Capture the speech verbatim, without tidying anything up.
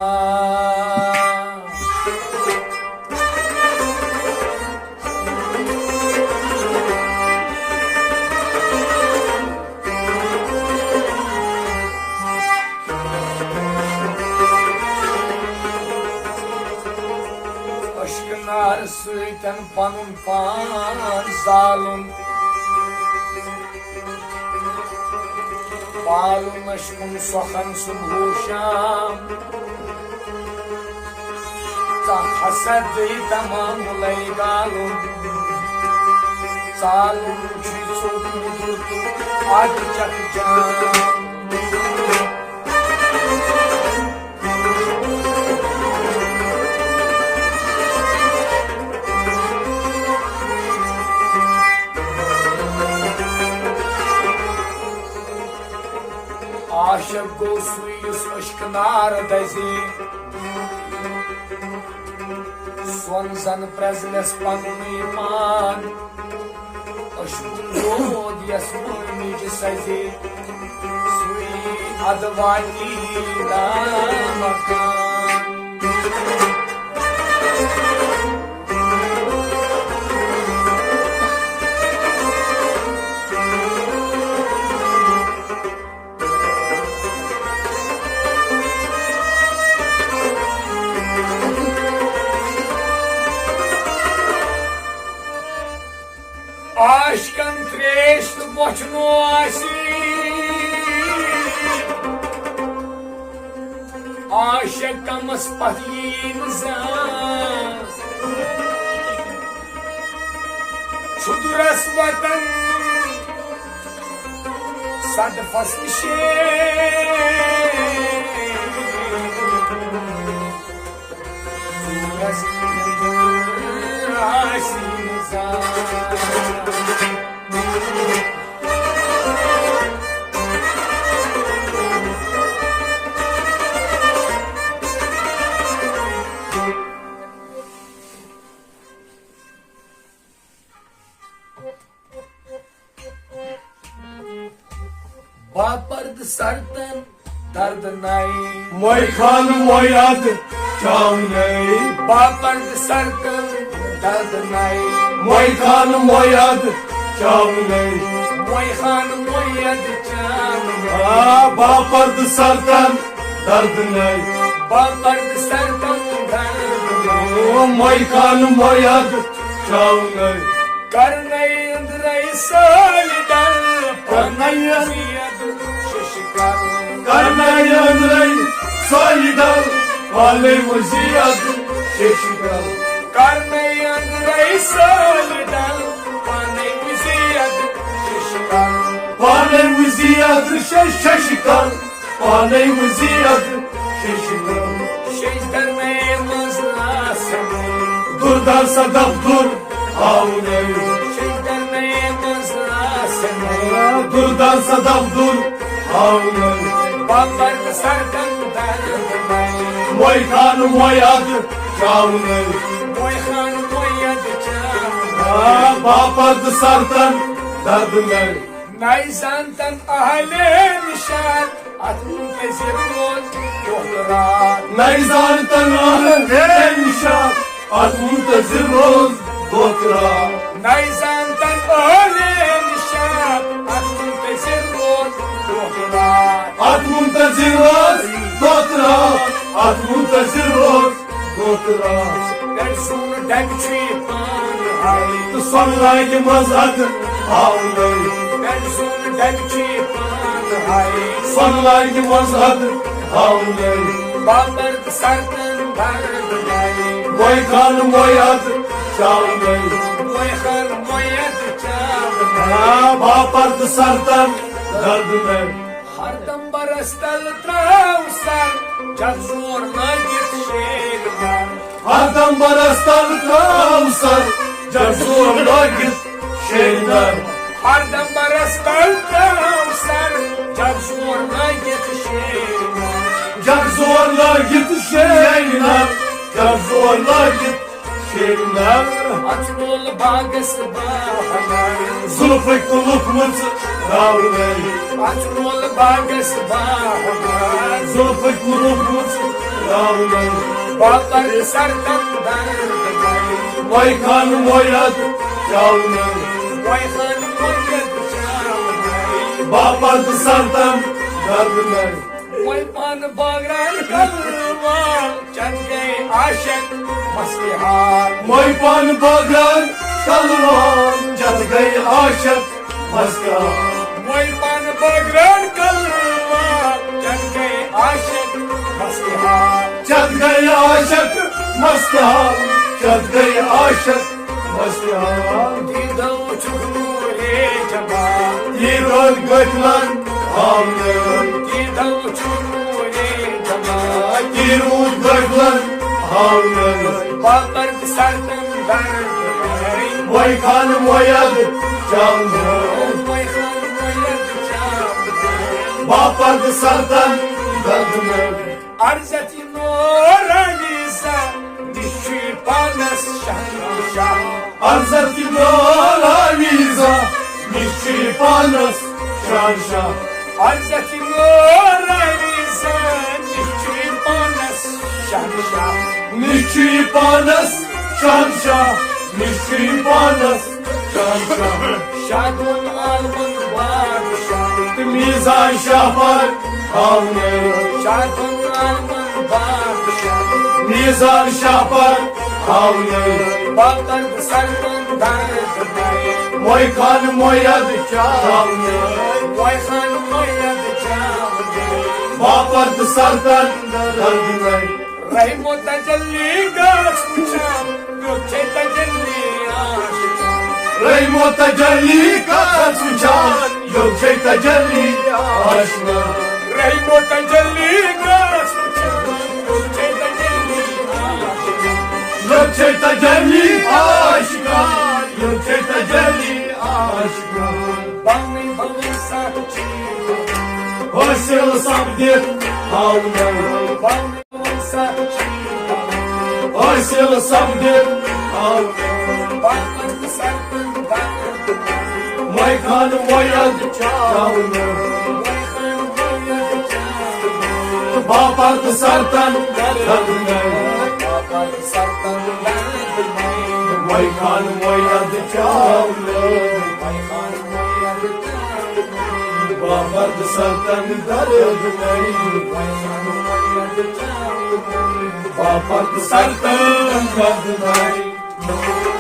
اشکنار سۭتۍ پنُن پان زالُن، پالُن اشکُن سۄخن صبح و شام۔ ژکھ حسد تمام لے گالُن، ژالُن چھُ ژوٚٹ مُدُر تہٕ اَتھ چکھ جام۔ عاشق گوٚو سُے یُس عشقہٕ نار دَزِ، سۄن زَن پرٛزنَس پَنُن پان۔ عشقُن دود یَس مٲنِج سَزِ، سُے اَدٕ واتی لامکان۔ عاشقن تریش تہٕ بۄچھنو آسی، عاشق کمس پتھ یی نہٕ زانٛہہ۔ چھُ دُرس وطن صدفس نِشے۔ باپرد سرتن درد نائی۔ موئی خان موید چاونئی۔ باپرد سرتن درد نائی۔ موئی خان موید چاونئی۔ موئی خان موید چاونئی۔ آ، باپرد سرتن درد نائی۔ باپرد سرتن درد نائی۔ او موئی خان موید چاونئی۔ کرنئی اندرئی سٲلۍ ڈل، کرنئی اندرئی ششکل۔ کرنئی اندرئی سٲلۍ ڈل، پانے وزیت ششکل۔ کرنئی اندرئی سٲلۍ ڈل، پانے وزیت ششکل۔ پانے وزیت شش-، ششکل۔ پانے وزیت ششکل۔ شیش درمے منٛز آسن۔ دُردان صدف دُر آونَے۔ شیش درمے منٛز آسن۔ دُردان صدف دُر آونَے۔ باپرد سرتن درد نائی۔ موئی خان موید چاونَے۔ موئی خان موید چاونَے۔ آ، باپرد سرتن درد نائی۔ نائی زانتن اہل نشاد، اتھ منتظر روز دۄہ تہٕ راتھ۔ نائی زانتن اہل نشاد، اتھ منتظر روز دۄہ تہٕ راتھ۔ نائی زانتن اہل نشاد، اتھ منتظر روز دۄہ تہٕ راتھ۔ اتھ منتظر روز دۄہ تہٕ راتھ، اتھ منتظر روز دۄہ تہٕ راتھ۔ پٮ۪ٹھ سون ڈَبہِ چھُ یہِ پان ہاوان۔ تہٕ سۄنہٕ لاگہِ منٛز اَدٕ ہاونَے۔ پٮ۪ٹھ سون ڈَبہِ چھُ یہِ پان ہاوان۔ سۄنہٕ لاگہِ منٛز اَدٕ ہاونَے۔ باپرد سرتن درد نائی۔ موئی خان موید چاونَے۔ موئی خان موید چاونَے۔ آ، باپرد سرتن درد نائی۔ ہردم برس تل تراو سر، جگ زور لٲگِتھ شیر در۔ ہردم برس تل تراو سر، جگ زور لٲگِتھ شیر در۔ ہردم برس تل تراو سر، جگ زور لٲگِتھ شیر در۔ جگ زور لٲگِتھ شیر در، جگ زور لٲگِتھ شیرنر۔ اژمُل باغس باہر۔ زُلفٕکۍ کُلُکھ مٕژ راونَے۔ اژمُل باغس باہر۔ زُلفٕکۍ کُلُکھ مٕژ چاونن۔ باپر سرتن درد گئی۔ موی خان موید چاونن۔ موی خان موید چاونن۔ باپر سرتن درد گئی۔ موی پان باگران کلوان چند گئے عاشق مستحال۔ موی پان باگران کلوان چند گئے عاشق مستحال۔ موی پان باگران کلوان چند گئے عاشق مستحال۔ چند گئے عاشق مستحال۔ چند گئے عاشق مستحال۔ دیدو چکھ نورے جمال۔ دیدن گٹلن ہاونن۔ دیدو چکھ نورے جمال۔ دیدن گٹلن ہاونن۔ باپر سرتن درد۔ موی خان موید چاونن۔ موی خان موید چاونن۔ باپر سرتن درد۔ عرضت نورانی سا نشی پانس شہنشاہ۔ عرضت نورانی سا نشی پانس شہنشاہ۔ عرضت نورانی سا نشی پانس شہنشاہ۔ نشی پانس شہنشاہ۔ نشی پانس شہنشاہ۔ شاہ دون عالمن بادشاہ۔ تہٕ میٖزان شاہ پر ہاونٲوِتھ۔ شاہ دون عالمن بادشاہ۔ میٖزان شاہ پر ہاونٲوِتھ۔ باپر سرتن درد گئی۔ موی خان موید چاونٲوِتھ۔ موی خان موید چاونٲوِتھ۔ باپر سرتن درد گئی۔ رحم و تجلی گژھ وٕچھان، یوٚت چھے تجلی عاشقان۔ رحم و تجلی گژھ وٕچھان، یوٚت چھے تجلی عاشقان۔ رحم و تجلی گژھ وٕچھان، یوٚت چھے تجلی عاشقان۔ یوٚت چھے تجلی عاشقان، یوٚت چھے تجلی عاشقان۔ بامٕے بامٕے سخ چیٖز۔ حٲصِل سپدِتھ ہاونٲوِتھ۔ بامٕے حٲصِل سپدِتھ آو موی خان موید چاونہٕ۔ باپر تہٕ سرتن گردنہٕ۔ موی خان موید چاونہٕ۔ باپر تہٕ سرتن گردنہٕ۔ باپر تہٕ سرتن گردنہٕ۔